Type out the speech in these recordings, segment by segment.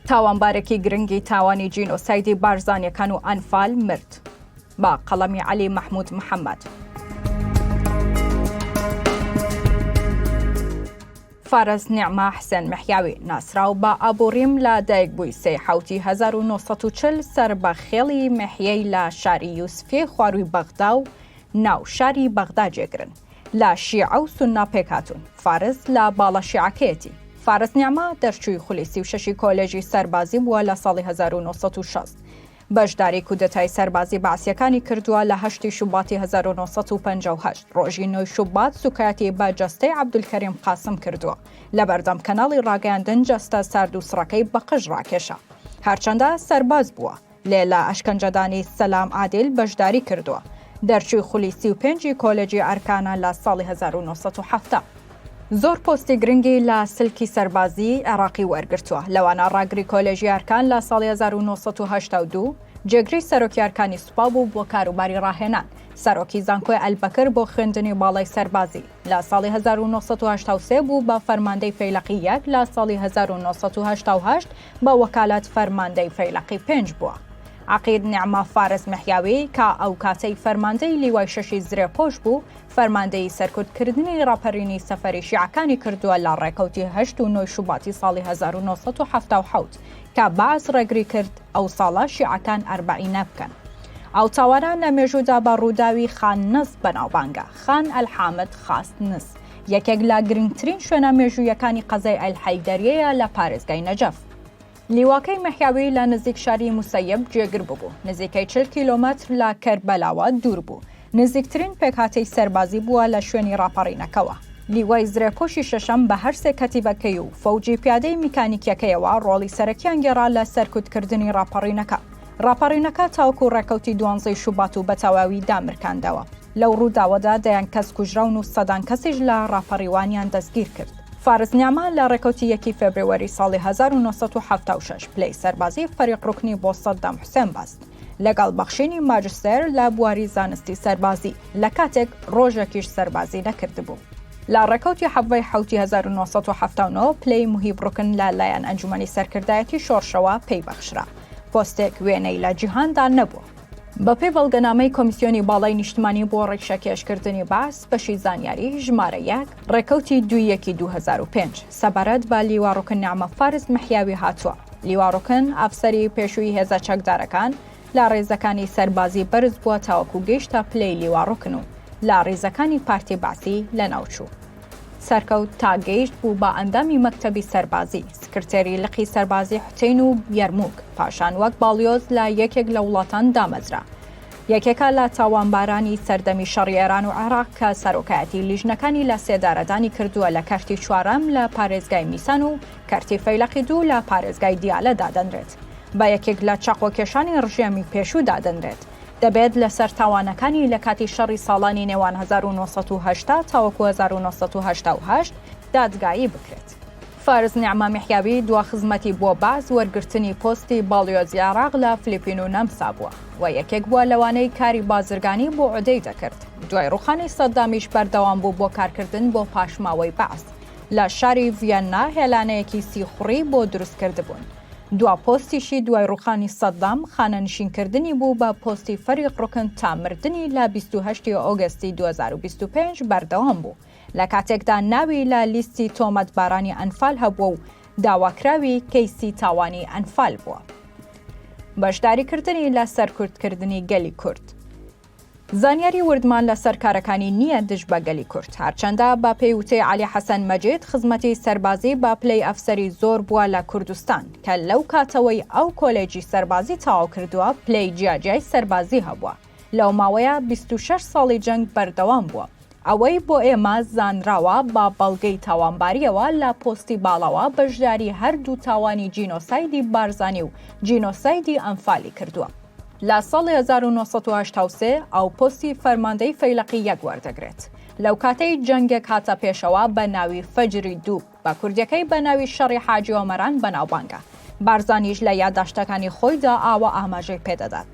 تاوانبارێکی گرنگی تاوانی جینۆسایدی بارزانیەکان و ئەنفال مرد. بە قەڵەمی عەلی مەحمود محەمەد. فارس نیعمە حسێن محیاوی ناسراو بە ئابوڕیم لە دایکبووی سێی حەوتی 1940 سەر بە خێڵی محیەی لە شاری یوسفیەی خوارووی بەغدا و ناو شاری بەغدا جێگرن. لە شیعە و سوننە پێکهاتوون. فارس لە باڵە شیعەکەیەتی. فارس نیعمە دەرچووی خولی 36 ی کۆلێژی سەربازی بووە لە ساڵی 1960. بەشداری کودەتای سەربازی بەعسییەکانی کردووە لە هەشتی شوباتی 1958. ڕۆژی نۆی شوبات سوکایەتی بە جەستەی عەبدولکەریم قاسم کردووە. لەبەردەم کەناڵی ڕاگەیاندن جەستە سارد و سڕەکەی بە قژ ڕاکێشا. هەرچەندە سەرباز بووە. لێ لە ئەشکەنجەدانی سەلام عادل بەشداری کردووە. دەرچووی خولی 35 ی کۆلێجی ئەرکانە لە ساڵی 1970. زۆر پۆستی گرنگی لە سلکی سەربازیی عێراقی وەرگرتووە، لەوانە ڕاگری کۆلێژی ئەرکان لە ساڵی 1982، جێگری سەرۆکی ئەرکانی سوپا بوو بۆ کاروباری ڕاهێنان، سەرۆکی زانکۆی ئەلبەکر بۆ خوێندنی باڵای سەربازی. لە ساڵی 1983 بوو بە فەرماندەی فەیلەقی یەک، لە ساڵی 1988 بە وەکالەت فەرماندەی فەیلەقی پێنج بووە. عەقید نیعمە فارس محیاوی کە ئەو کاتەی فەرماندەی لیوای شەشی زرێپۆش بوو، فەرماندەیی سەرکوتکردنی ڕاپەرینی سەفەری شیعەکانی کردووە لە ڕێکەوتی هەشت و نۆی شوباتی ساڵی 1977 کە بەعس ڕێگری کرد ئەو ساڵە شیعەکان ئەربەعینە بکەن. ئەو تاوانە لە مێژوودا بە ڕووداوی خان نس بەناوبانگە، خان ئەلحامد خاست نس، یەکێک لە گرنگترین شوێنە مێژوویەکانی قەزای ئەلحەیدەریەیە لە پارێزگای نەجەف. لیواکەی مەحیاوی لە نزیک شاری موسەیب جێگر ببوو، نزیکەی 40 کیلۆمەتر لە کەربەلاوە دوور بوو. نزیکترین پێکهاتەی سەربازی بووە لە شوێنی ڕاپەڕینەکەوە. لیوای زرێپۆشی شەشەم بە هەرسێ کەتیبەکەی و فەوجی پیادەی میکانیکیەکەیەوە ڕۆڵی سەرەکیان گێڕا لە سەرکوتکردنی ڕاپەڕینەکە. ڕاپەڕینەکە تاوەکو ڕێکەوتی دوانزەی شوبات و بەتەواوی دامرکاندەوە. لەو ڕووداوەدا دەیان کەس کوژراون و سەدان کەسیش لە ڕاپەڕیوانیان دەستگیرکرد. فارس نیعمە لە ڕێکەوتی یەکی فێبرێوەری ساڵی 1976 پلەی سەربازی فەریق ڕوکنی بۆ سەدام حوسێن بەست لەگەڵ بەخشینی ماجستێر لە بواری زانستی سەربازی لە کاتێک ڕۆژێکیش سەربازی نەکردبوو. لە ڕێکەوتی حەڤەی حەوتی 1979 پلەی موهیب ڕوکن لە لایەن ئەنجومەنی سەرکردایەتی شۆڕشەوە پێی بەخشرا. پۆستێک وێنەی لە جیهاندا نەبووە. بەپێی بەڵگەنامەی کۆمیسیۆنی باڵای نیشتمانی بۆ ڕیشەکێشکردنی بەعس، بەشی زانیاری ژمارە یەک، ڕێکەوتی دووی یەکی 2005، سەبارەت بە لیوا ڕوکن نەعمە فارس محیاوی هاتووە، لیوا ڕوکن، ئەفسەری پێشووی هێزە چەکدارەکان، لە ڕیزەکانی سەربازی بەرز بووە تاوەکو گەیشتە پلەی لیوا ڕوکن و لە ڕیزەکانی پارتی بەعسی لەناوچوو. سەرکەوت تا گەیشت بوو بە ئەندامی مەکتەبی سەربازی، سکرتێری لقی سەربازی حوتەین و یەرموک، پاشان وەک باڵیۆز لە یەکێک لە وڵاتان دامەزرا. یەکێکە لە تاوانبارانی سەردەمی شەڕی ئێران و عێراق کە سەرۆکایەتی لیژنەکانی لە سێدارەدانی کردووە لە کەرتی چوارەم لە پارێزگای میسان و کەرتی فەیلەقی دوو لە پارێزگای دیالە دادەنرێت. بە یەکێک لە چەقۆکێشانی ڕژێمی پێشوو دادەنرێت. دەبێت لەسەر تاوانەکانی لە کاتی شەڕی ساڵانی نێوان 1980 تاوەکو 1988 دادگایی بکرێت. فارس نیعمە میحیاوی دوا خزمەتی بۆ بەعس وەرگرتنی پۆستی باڵیۆزی عێراق لە فلیپین و نەمسا بووە و یەکێک بووە لەوانەی کاری بازرگانی بۆ عودەی دەکرد. دوای ڕووخانی سەدامیش بەردەوام بوو بۆ کارکردن بۆ پاشماوەی بەعس. لە شاری ڤیەننا هێلانەیەکی سیخوڕی بۆ دروستکردبوون. دوا پۆستیشی دوای ڕووخانی سەدام خانەنشینکردنی بوو بە پۆستی فەریق ڕوکن تا مردنی لە 28 ئۆگەستی 2025 بەردەوام بوو لە کاتێکدا ناوی لە لیستی تۆمەتبارانی ئەنفال هەبووە و داواکراوی کەیسی تاوانی ئەنفال بووە. بەشداریکردنی لە سەرکوتکردنی گەلی کورد. زانیاری وردمان لەسەر کارەکانی نییە دژ بە گەلی کورد، هەرچەندە بە پێی وتەی عەلی حەسەن مەجید خزمەتی سەربازی بە پلەی ئەفسەری زۆر بووە لە کوردستان کە لەو کاتەوەی ئەو کۆلێجی سەربازی تەواو کردووە پلەی جیاجیای سەربازی هەبووە لەو ماوەیە 26 ساڵی جەنگ بەردەوام بووە ئەوەی بۆ ئێمە زانراوە بە بەڵگەی تاوانباریەوە لە پۆستی باڵاوە بەشداری هەردوو تاوانی جینۆسایدی بارزانی و جینۆسایدی ئەنفالی کردووە. لە ساڵی 1983 ئەو پۆستی فەرماندەی فەیلەقی یەک وەردەگرێت. لەو کاتەی جەنگێک هاتە پێشەوە بە ناوی فەجری دوو، بە کوردیەکەی بە ناوی شەڕی حاجی ئۆمەران بەناوبانگە. بارزانیش لە یاداشتەکانی خۆیدا ئاوا ئاماژەی پێدەدات.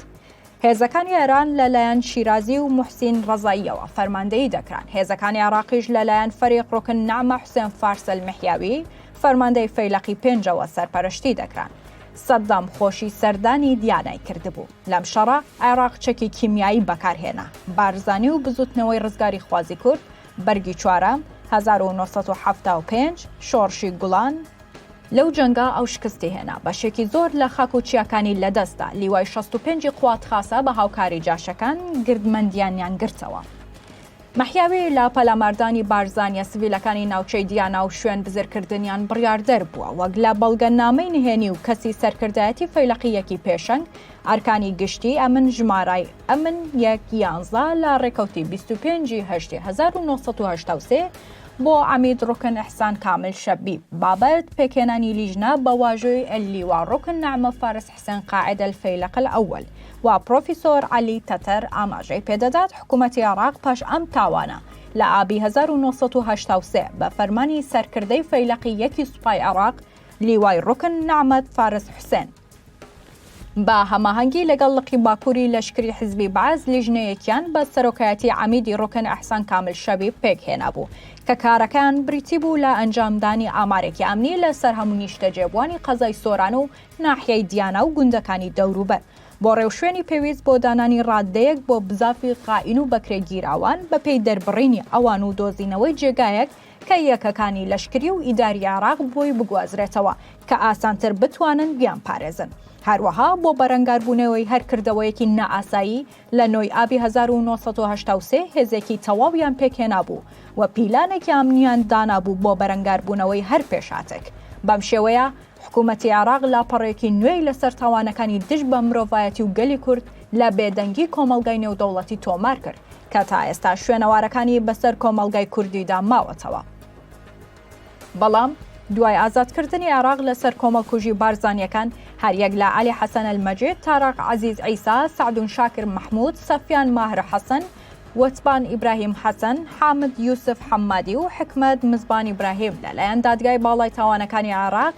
هێزەکانی ئێران لە لایەن شیرازی و موحسین ڕەزاییەوە فەرماندەیی دەکران، هێزەکانی عێراقیش لە لایەن فەریق ڕوکن نەعمە حوسێن فارس ئەلمحیاوی، فەرماندەی فەیلەقی پێنجەوە سەرپەرشتی دەکران. سەدام خۆشی سەردانی دیانای کردبوو. لەم شەڕە عێراق چەکی کیمیایی بەکارهێنا. بارزانی و بزوتنەوەی ڕزگاریخوازی کورد، بەرگی چوارەم، 1975، شۆڕشی گوڵان، لەو جەنگە ئەو شکستی هێنا، بەشێکی زۆر لە خاک و چیاکانی لەدەستدا، لیوای 65 ی قوات خاسە بە هاوکاری جاشەکان گردمەندیانیان گرتەوە. مەحیاوی لە پەلاماردانی بارزانیە سڤیلەکانی ناوچەی دیانا و شوێن بزرکردنیان بڕیاردەر بووە، وەک لە بەڵگەنامەی نهێنی و کەسی سەرکردایەتی فەیلەقی یەکی پێشەنگ ئەرکانی گشتی ئەمن ژمارای ئەمن یەک یانزە لە ڕێکەوتی 25 ی هەشتی 1983 بۆ عەمید ڕوکن ئیحسان کامل شەبیب بابەت پێکهێنانی لیژنە بە واژۆی اللواء ڕوکن نەعمە فارس حسێن قائد الفەیلەق الاول و پڕۆفیسۆر عەلی تەتەر ئاماژەی پێدەدات حکومەتی عێراق پاش ئەم تاوانە لە ئابی 1983 بە فەرمانی سەرکردەی فەیلەقی یەکی سوپای عێراق لیوای ڕوکن نەعمەت فارس حوسێن بە هەماهەنگی لەگەڵ لقی باکووری لەشکری حیزبی بەعس لیژنەیەکیان بە سەرۆکایەتی عەمیدی ڕوکن ئەحسان کامل شەبیب پێکهێنابوو کە کارەکەیان بریتی بوو لە ئەنجامدانی ئامارێکی ئەمنی لەسەر هەموو نیشتەجێبووانی قەزای سۆران و ناحیەی دیانا و گوندەکانی دەوروبەر بۆ ڕێوشوێنی پێویست بۆ دانانی ڕاددەیەک بۆ بزافی خائین و بەکرێگیراوان بەپێی دەربڕینی ئەوان و دۆزینەوەی جێگایەک کە یەکەکانی لەشکری و ئیداری عێراق بۆی بگوازرێتەوە کە ئاسانتر بتوانن بیانپارێزن. هەروەها بۆ بەرەنگاربوونەوەی هەر کردەوەیەکی نائاسایی لە نۆی ئابی 1983 هێزێکی تەواویان پێکهێنابوو و پیلانێکی ئەمنییان دانابوو بۆ بەرەنگاربوونەوەی هەر پێشهاتێک. بەم شێوەیە حکوومەتی عێراق لاپەڕەیەکی نوێی لەسەر تاوانەکانی دژ بە مرۆڤایەتی و گەلی کورد لە بێدەنگی کۆمەڵگای نێودەوڵەتی تۆمار کرد کە تا ئێستا شوێنەوارەکانی بەسەر کۆمەڵگای کوردیدا ماوەتەوە. بەڵام دوای ئازادکردنی عێراق لەسەر کۆمەڵکوژی بارزانییەکان، هەریەک لە عەلی حەسەن ئەلمەجید، تارق عەزیز عیسا، سەعدون شاکر مەحمود، سەفیان ماهر حەسەن، وەتبان ئیبراهیم حەسەن، حامد یوسف حەمادی و حکمەت مزبان ئیبراهیم لەلایەن دادگای باڵای تاوانەکانی عێراق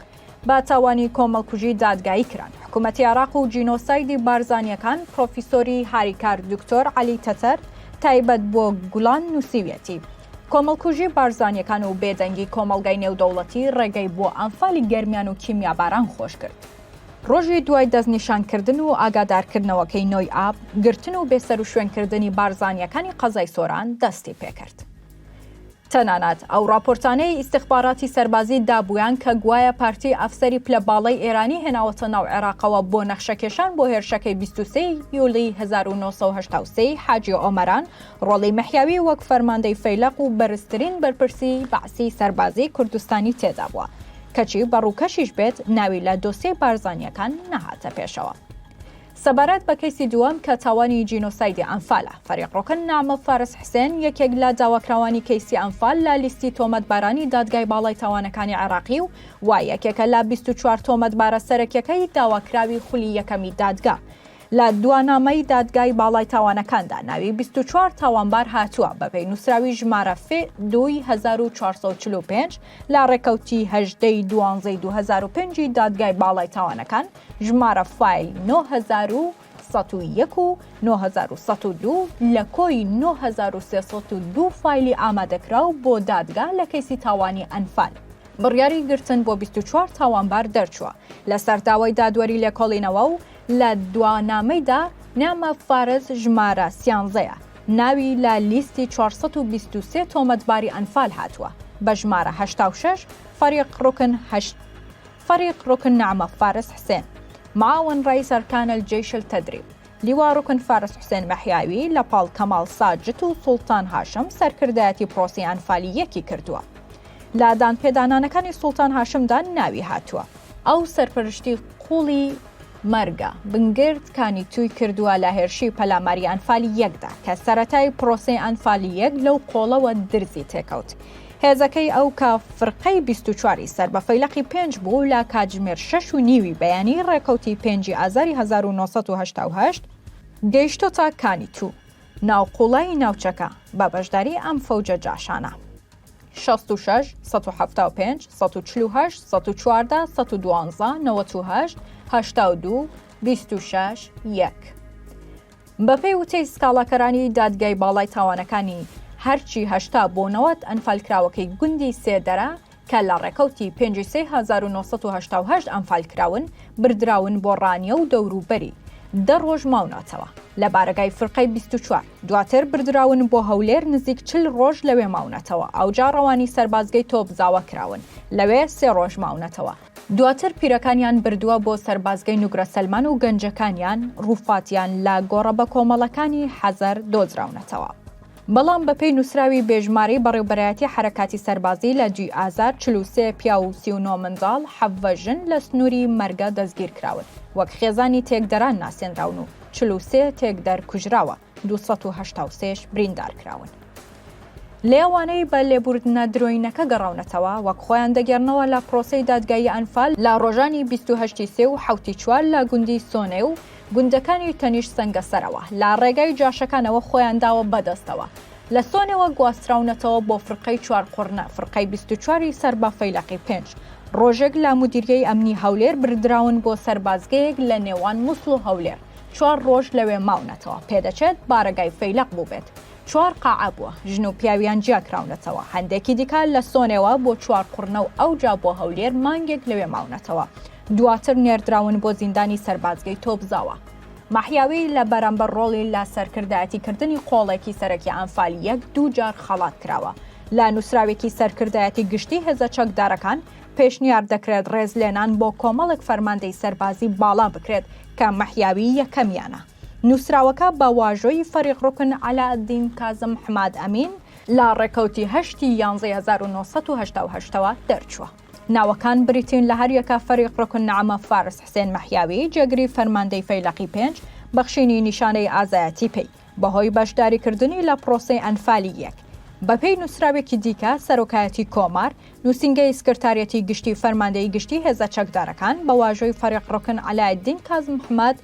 بە تاوانی کۆمەڵکوژی دادگایی کران. حکومەتی عێراق و جینۆسایدی بارزانییەکان پرۆفیسۆری هاریکار دکتۆر عەلی تەتەر تایبەت بۆ گوڵان نووسیویەتی، کۆمەڵکوژی بارزانییەکان و بێدەنگی کۆمەڵگای نێودەوڵەتی ڕێگەی بۆ ئەنفالی گەرمیان و کیمیاباران خۆشکرد. ڕۆژی دوای دەستنیشانکردن و ئاگادارکردنەوەکەی نۆی ئاب، گرتن و بێسەروشوێنکردنی بارزانییەکانی قەزای سۆران دەستی پێکرد. تەنانەت ئەو ڕاپۆرتانەی ئیستخباراتی سەربازی دابوویان کە گوایە پارتی ئەفسەری پلە باڵای ئێرانی هێناوەتە ناو عێراقەوە بۆ نەخشەکێشان بۆ هێرشەکەی 23 یولی 1983 حاجی ئۆمەران ڕۆڵی مەحیاوی وەک فەرماندەی فەیلەق و بەرزترین بەرپرسی بەعسی سەربازی کوردستانی تێدا بووە کەچی بە ڕووکەشیش بێت ناوی لە دۆسیەی بارزانییەکان نەهاتە پێشەوە. سەبارەت بە کەیسی دووەم کە تاوانی جینۆسایدی ئەنفالە، فەریق ڕوکن نەعمە فارس حسێن یەکێک لە داواکراوانی کەیسی ئەنفال لە لیستی تۆمەتبارانی دادگای باڵای تاوانەکانی عێراقی و و یەکێکە لە 24 تۆمەتبارە سەرەکیەکەی داواکراوی خولی یەکەمی دادگا لە دوانامەی دادگای باڵای تاوانەکاندا ناوی 24 تاوانبار هاتووە بەپێی نووسراوی ژمارە ف دووی 1445 لە ڕێکەوتی هەژدە ی دوانزەی 2005 ی دادگای باڵای تاوانەکان ژمارە فایل 9101 و 9102 لە کۆی 9302 فایلی ئامادەکراو بۆ دادگا لە کەیسی تاوانی ئەنفال بڕیاری گرتن بۆ 24 تاوانبار دەرچووە لەسەر داوای دادوەری لێکۆڵینەوە و لە دوانامەیدا نامە فارس ژمارە سیانزەیە ناوی لە لیستی 423 تۆمەتباری ئەنفال هاتووە بە ژمارە 86 فەریق ڕوکن هەشت فەریق ڕوکن نەعمە فارس حسێن معاون رئیس ارکان الجیش التدریب لیوا ڕوکن فارس حوسێن مەحیاوی لە پاڵ کەماڵ ساجت و سوڵتان هاشم سەرکردایەتی پرۆسەی ئەنفالی یەکی کردووە. لە دانپێدانانەکانی سوڵتان هاشمدا ناوی هاتووە. ئەو سەرپەرشتی قوڵی مەرگە بنگرد کانی توی کردووە لە هێرشی پەلاماری ئەنفالی یەکدا کە سەرەتای پرۆسەی ئەنفالی یەک لەو قۆڵەوە درزی تێکەوت. هێزەکەی ئەو کە فرقەی 24 ی سەر بە فەیلەقی پێنج بوو لە کاتژمێر شەش و نیوی بەیانی ڕێکەوتی پێنجی ئازاری 1988 گەیشتۆتە کانی توو ناو قوڵایی ناوچەکە بە بەشداری ئەم فەوجە جاشانە. 66، 175، 148، 114، 112، 98، 82، 26، یەک. بەپێی وتەی سکاڵاکەرانی دادگای باڵای تاوانەکانی هەرچی 80 بۆ 90 ئەنفالکراوەکەی گوندی سێدەرە. کە لە ڕێکەوتی پێنج سێی 1988 ئەنفال کراون، بردراون بۆ ڕانیە و دەوروبەری، دە ڕۆژ ماونەتەوە لە بارەگای فرقەی 24، دواتر بردراون بۆ هەولێر نزیک 40 ڕۆژ لەوێ ماونەتەوە، ئەوجا ڕەوانی سەربازگەی تۆپزاوە کراون، لەوێ سێ ڕۆژ ماونەتەوە. دواتر پیرەکانیان بردووە بۆ سەربازگەی نوگرە سەلمان و گەنجەکانیان ڕووفاتیان لە گۆڕە بەکۆمەڵەکانی حەزەر دۆزراونەتەوە. بەڵام بەپێی نووسراوی بێژمارەی بەڕێوبەرایەتی حەرەکاتی سەربازی لە دووی ئازار 43 پیاو و 39 منداڵ، 17 ژن لە سنووری مەرگە دەستگیرکراون، وەک خێزانی تێکدەران ناسێنراون و 43 تێکدەر کوژراوە، 283 ش بریندار کراون. لەوانەی بە لێبوردنە درۆینەکە گەڕاونەتەوە، وەک خۆیان دەگێڕنەوە لە پرۆسەی دادگایی ئەنفال لە ڕۆژانی 28 ی سێ و حەوت ی چوار لە گوندی سۆنێ و گوندەکانی تەنیشت سەنگەسەرەوە لە ڕێگای جاشەکانەوە خۆیان داوە بەدەستەوە لە سۆنێوە گواستراونەتەوە بۆ فرقەی چوارقوڕنە فرقەی 24 ی سەر بە فەیلەقی پێنج ڕۆژێک لە مودیریەی ئەمنی هەولێر بردراون بۆ سەربازگەیەک لە نێوان موسڵ و هەولێر چوار ڕۆژ لەوێ ماونەتەوە پێدەچێت بارەگای فەیلەق بووبێت چوار قاعە بووە، ژن و پیاویان جیا کراونەتەوە، هەندێکی دیکە لە سۆنێوە بۆ چوارقوڕنە و ئەوجا بۆ هەولێر مانگێک لەوێ ماونەتەوە، دواتر نێردراون بۆ زیندانی سەربازگەی تۆپزاوە. مەحیاوی لە بەرامبەر ڕۆڵی لە سەرکردایەتی کردنی قۆڵێکی سەرەکی ئەنفال یەک دوو جار خەڵات کراوە. لە نووسراوێکی سەرکردایەتی گشتی هێزە چەکدارەکان پێشنیار دەکرێت ڕێزلێنان بۆ کۆمەڵێک فەرماندەی سەربازی باڵا بکرێت کە مەحیاوی یەکەمیانە. نووسراوەکە بە واژۆی فەریق ڕوکن عەلائەدین کازم حماد ئەمین لە ڕێکەوتی هەشت ی یانزەی 1988 ەوە دەرچووە. ناوەکان بریتین لە هەریەکە فەریق ڕوکن نەعمە فارس حسێن مەحیاوی جێگری فەرماندەی فەیلەقی پێنج بەخشینی نیشانەی ئازایەتی پێی بەهۆی بەشداریکردنی لە پرۆسەی ئەنفالی یەک. بەپێی نووسراوێکی دیکە سەرۆکایەتی کۆمار، نووسینگەی سکرتاریەتی گشتی فەرماندەیی گشتی هێزە چەکدارەکان بە واژۆی فەریق ڕوکن عەلائەدین کازم حماد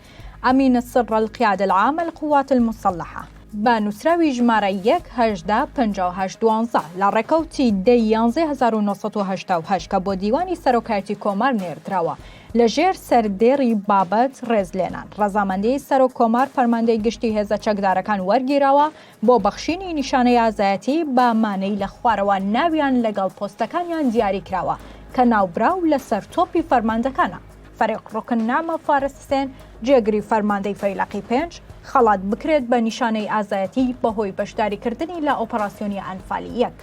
امین سر القیادە العامە القوات المسلحە، بە نووسراوی ژمارە یەک 18 58 دوانزە لە ڕێکەوتی دە ی یانزەی 1988 کە بۆ دیوانی سەرۆکایەتی کۆمار نێردراوە لە ژێر سەردێڕی بابەت ڕێزلێنان ڕەزامەندیی سەرۆک کۆمار فەرماندەی گشتی هێزە چەکدارەکان وەرگیراوە بۆ بەخشینی نیشانەی ئازایەتی بە مانەی لە خوارەوە ناویان لەگەڵ پۆستەکانیان دیاری کراوە کە ناوبراو لەسەر تۆپی فەرماندەکانە. فەریق ڕوکن نەعمە فارس حسێن، جێگری فەرماندەی فەیلەقی پێنج، خەڵات بکرێت بە نیشانەی ئازایەتی بەهۆی بەشداریکردنی لە ئۆپەراسیۆنی ئەنفالی یەک.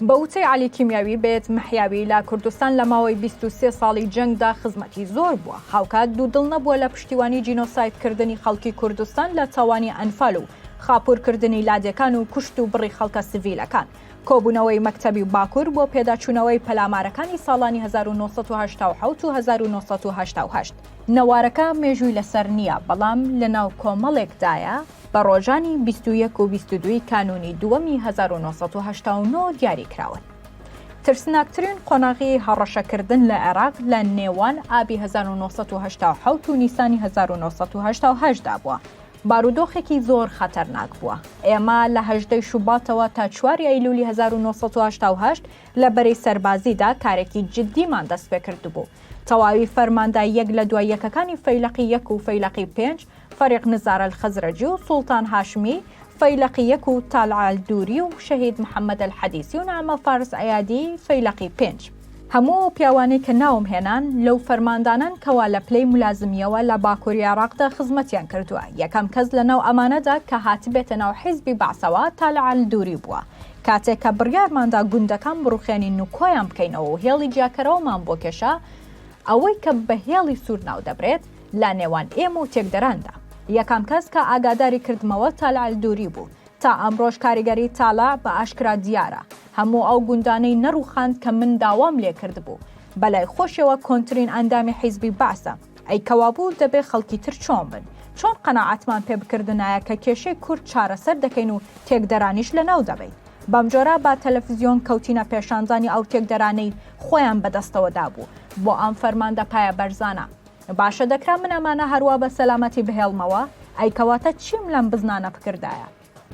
بە وتەی عەلی کیمیاوی بێت، مەحیاوی لە کوردستان لە ماوەی 23 ساڵی جەنگدا خزمەتی زۆر بووە، هاوکات دوودڵ نەبووە لە پشتیوانی جینۆسایدکردنی خەڵکی کوردستان لە تاوانی ئەنفال و خاپوورکردنی لادێکان و کوشت و بڕی خەڵکە سڤیلەکان. کۆبوونەوەی مەکتەبی باکوور بۆ پێداچوونەوەی پەلامارەکانی ساڵانی 1987 و 1988. نەوارەکە مێژووی لەسەر نییە، بەڵام لەناو کۆمەڵێکدایە، بە ڕۆژانی 21 و 22 ی کانوونی دووەمی 1989 دیاری کراون. ترسناکترین قۆناغی هەڕەشەکردن لە عێراق لە نێوان ئابی 1987 و نیسانی 1988 دا بووە، بارودۆخێکی زۆر خەتەرناک بووە. ئێمە لە 18 ی شوباتەوە تا چوار ی ئەیلولی 1988 لە بەرەی سەربازیدا کارێکی جدیمان دەستپێکردبوو. تەواوی فەرماندە یەک لە دوای یەکەکانی فەیلەقی یەک و فەیلەقی پێنج، فەریق نزار الخزرەجی و سوڵتان هاشمی، فەیلەقی یەک و تالع الدوری و شەهید محەمەد الحەدیسی و نەعمە فارس عیادی، فەیلەقی پێنج. هەموو ئەو پیاوانەی کە ناوم هێنان لەو فەرماندانەن کەوا لە پلەی مولازمیەوە لە باکوری عێراقدا خزمەتیان کردووە، یەکەم کەس لە ناو ئەمانەدا کە هاتبێتە ناو حیزبی بەعسەوە تالع الدوری بووە. کاتێک کە بڕیارماندا گوندەکان بڕوخێنین و کۆیان بکەینەوە و هێڵی جیاکەرەوەمان بۆ کێشا، ئەوەی کە بە هێڵی سوور ناودەبرێت لە نێوان ئێمە و تێکدەراندا، یەکەم کەس کە ئاگاداری کردمەوە تالع الدوری بوو. تا ئەمڕۆش کاریگەری تالع بە ئاشکرا دیارە. هەموو ئەو گوندانەی نەڕووخاند کە من داوام لێ کردبوو. بەلای خۆشیەوە کۆنترین ئەندامی حیزبی بەعسە. ئەی کەوابوو دەبێ خەڵکی تر چۆن بن؟ چۆن قەناعەتمان پێ بکردنایە کە کێشەی کورد چارەسەر دەکەین و تێکدەرانیش لەناو دەبەین؟ بەمجۆرە بە تەلەفزیۆن کەوتینە پێشاندانی ئەو تێکدەرانەی خۆیان بەدەستەوە دابوو بۆ ئەم فەرماندە پایەبەرزانە. باشە دەکرا من ئەمانە هەروا بە سەلامەتی بهێڵمەوە؟ ئەی کەواتە چیم لەم بزنانە بکردایە؟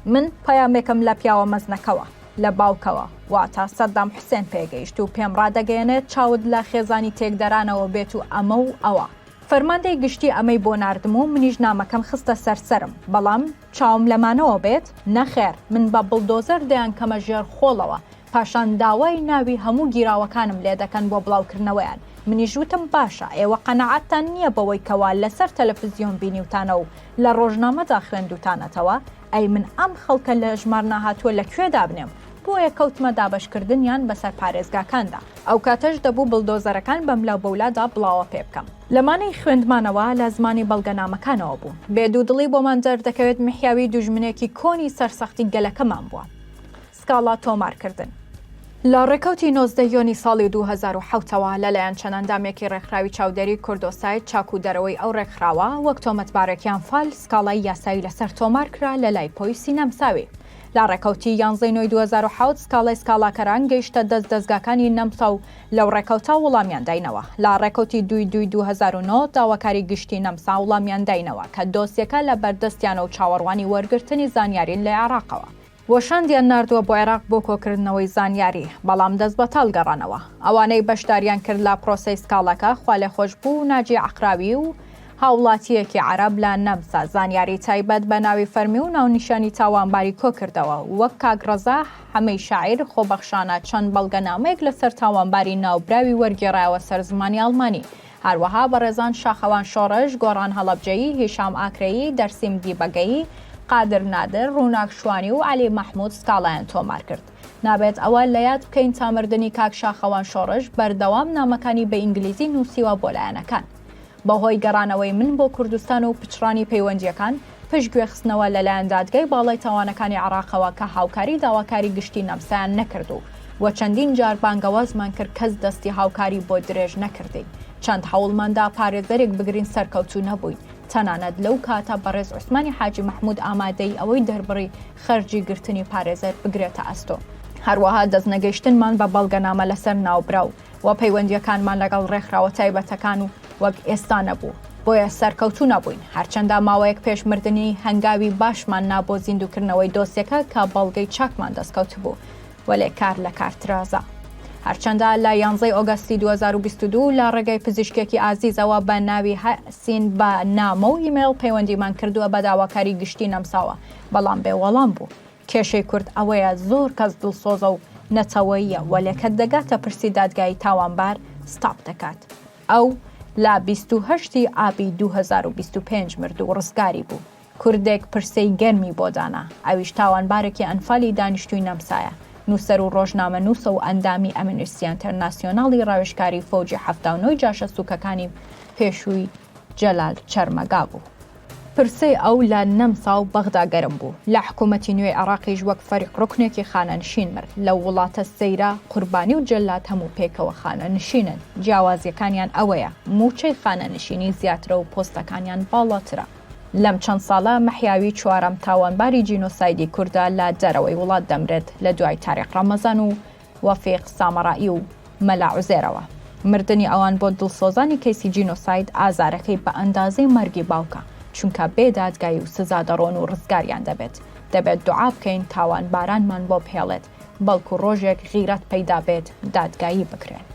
من پەیامێکم لە پیاوە مەزنەکەوە، لە باوکەوە، واتە سەدام حوسێن پێگەیشت و پێم ڕادەگەیەنێت چاوت لە خێزانی تێکدەرانەوە بێت و ئەمە و ئەوە. فەرماندەی گشتی ئەمەی بۆ ناردم و منیش نامەکەم خستە سەر سەرم، بەڵام چاوم لەمانەوە بێت؟ نەخێر، من بە بڵدۆزەر دەیانکەمە ژێر خۆڵەوە. پاشان داوای ناوی هەموو گیراوەکانم لێدەکەن بۆ بڵاوکردنەوەیان، منیش وتم باشە ئێوە قەناعەتتان نییە بەوەی کەوا لەسەر تەلەفزیۆن بینیوتانە و لە ڕۆژنامەدا خوێندووتانەتەوە، ئەی من ئەم خەڵکە لە ژمار ناهاتووە لە کوێ دابنێم؟ بۆیە کەوتمە دابەشکردنیان بەسەر پارێزگاکاندا. ئەوکاتەش دەبوو بڵدۆزەرەکان بەملاو بەولادا بڵاوە پێ بکەم. لەمانەی خوێندمانەوە لە زمانی بەڵگەنامەکانەوە بوو. بێ دوودڵی بۆمان دەردەکەوێت محیاوی دوژمنێکی کۆنی سەرسەختی گەلەکەمان بووە. سکاڵا تۆمارکردن. لە ڕێکەوتی 19 یۆنی ساڵی 2007 ەوە لەلایەن چەند ئەندامێکی ڕێکخراوی چاودێری کوردۆساید چاک و دەرەوەی ئەو ڕێکخراوە وەک تۆمەتبارێکی ئەنفال سکاڵای یاسایی لەسەر تۆمارکرا لەلای پۆیسی نەمساوی. لە ڕێکەوتی یانزەی نۆی 2007 سکاڵای سکاڵاکەران گەیشتە دەست دەزگاکانی نەمسا و لەو ڕێکەوتە وڵامیان داینەوە. لە ڕێکەوتی دووی دووی 2009 داواکاری گشتی نەمسا وڵامیان داینەوە کە دۆسیەکە لە بەردەستیانە و چاوەڕوانی وەرگرتنی زانیارین لە عێراقەوە. و شاندیان ناردووە بۆ عێراق بۆ کۆکردنەوەی زانیاری، بەڵام دەستبەتاڵ گەڕانەوە. ئەوانەی بەشداریان کرد لە پرۆسەی سکاڵاکە خوالێخۆشبوو ناجی عەقراوی و هاوڵاتییەکی عەرەب لە نەمسا زانیاری تایبەت بە ناوی فەرمی و ناونیشانی تاوانباری کۆکردەوە، وەک کاک ڕەزا حەمەی شاعیر خۆبەخشانە چەند بەڵگەنامەیەک لەسەر تاوانباری ناوبراوی وەرگێڕایەوە سەر زمانی ئەڵمانی. هەروەها بەڕێزان شاخەوان شۆڕش، گۆڕان هەڵەبجەیی، هیشام ئاکرەیی، دەرسیم دیبەگەیی، قادر نادر، ڕووناک شوانی و عەلی مەحموود سکاڵایان تۆمار کرد. نابێت ئەوە لە یاد بکەین تا مردنی کاک شاخەوان شۆڕش بەردەوام نامەکانی بە ئینگلیزی نووسیوە بۆ لایەنەکان. بەهۆی گەڕانەوەی من بۆ کوردستان و پچڕانی پەیوەندییەکان، پشتگوێخستنەوە لەلایەن دادگای باڵای تاوانەکانی عێراقەوە کە هاوکاری داواکاری گشتی نەمسایان نەکرد و و چەندین جار بانگەوازمان کرد کەس دەستی هاوکاری بۆ درێژ نەکردین چەند هەوڵماندا پارێزەرێک بگرین سەرکەوتوو نەبووین تەنانەت لەو کاتە بەڕێز عوسمانی حاجی مەحمود ئامادەیی ئەوەی دەربڕی خەرجی گرتنی پارێزەر بگرێتە ئەستۆ. هەروەها دەستنەگەیشتنمان بە بەڵگەنامە لەسەر ناوبراو و پەیوەندییەکانمان لەگەڵ ڕێکخراوە تایبەتەکان و وەک ئێستا نەبوو، بۆیە سەرکەوتوو نەبووین، هەرچەندە ماوەیەک پێش مردنی هەنگاوی باشمان نا بۆ زیندووکردنەوەی دۆسیەکە کە بەڵگەی چاکمان دەستکەوتبوو، وەلێ کار لە کار ترازا. هەرچەندە لە یانزەی ئۆگەستی 2022 لە ڕێگەی پزیشکێکی ئازیزەوە بە ناوی هەسین بە نامە و ئیمەیڵ پەیوەندیمان کردووە بە داواکاری گشتی نەمساوە، بەڵام بێ وەڵام بوو. کێشەی کورد ئەوەیە زۆر کەس دڵسۆزە و نەتەوەییە وەلێ کە دەگاتە پرسی دادگایی تاوانبار ستاپ دەکات. ئەو لە 28 ی ئابی 2025 مرد و ڕزگاری بوو. کوردێک پرسەی گەرمی بۆ دانا، ئەویش تاوانبارێکی ئەنفالی دانیشتووی نەمسایە، نووسەر و ڕۆژنامەنووسە و ئەندامی ئەمنستی ئەنتەرناسیۆناڵی ڕاوێژکاری فەوجی 79 جاشە سووکەکانی پێشووی جەلال چەرمەگا بوو. پرسەی ئەو لە نەمسا و بەغدا گەرم بوو، لە حکوومەتی نوێی عێڕاقیش وەک فەریق ڕوکنێکی خانەنشین مرد، لەو وڵاتە سەیرە قوربانی و جەلاد هەموو پێکەوە خانەنشینن، جیاوازییەکانیان ئەوەیە مووچەی خانەنشینی زیاترە و پۆستەکانیان باڵاترە. لەم چەند ساڵە مەحیاوی چوارەم تاوانباری جینۆسایدی کوردە لە دەرەوەی وڵات دەمرێت لە دوای تاریق ڕەمەزان و وەفیق سامەڕائی و مەلا عوزێرەوە. مردنی ئەوان بۆ دڵسۆزانی کەیسی جینۆساید ئازارەکەی بە ئەندازەی مەرگی باوکە، چونکە بێ دادگایی و سزا دەڕۆن و ڕزگاریان دەبێت. دەبێت دوعا بکەین تاوانبارانمان بۆ بهێڵێت، بەڵکو ڕۆژێک غیرەت پەیدا بێت دادگایی بکرێن.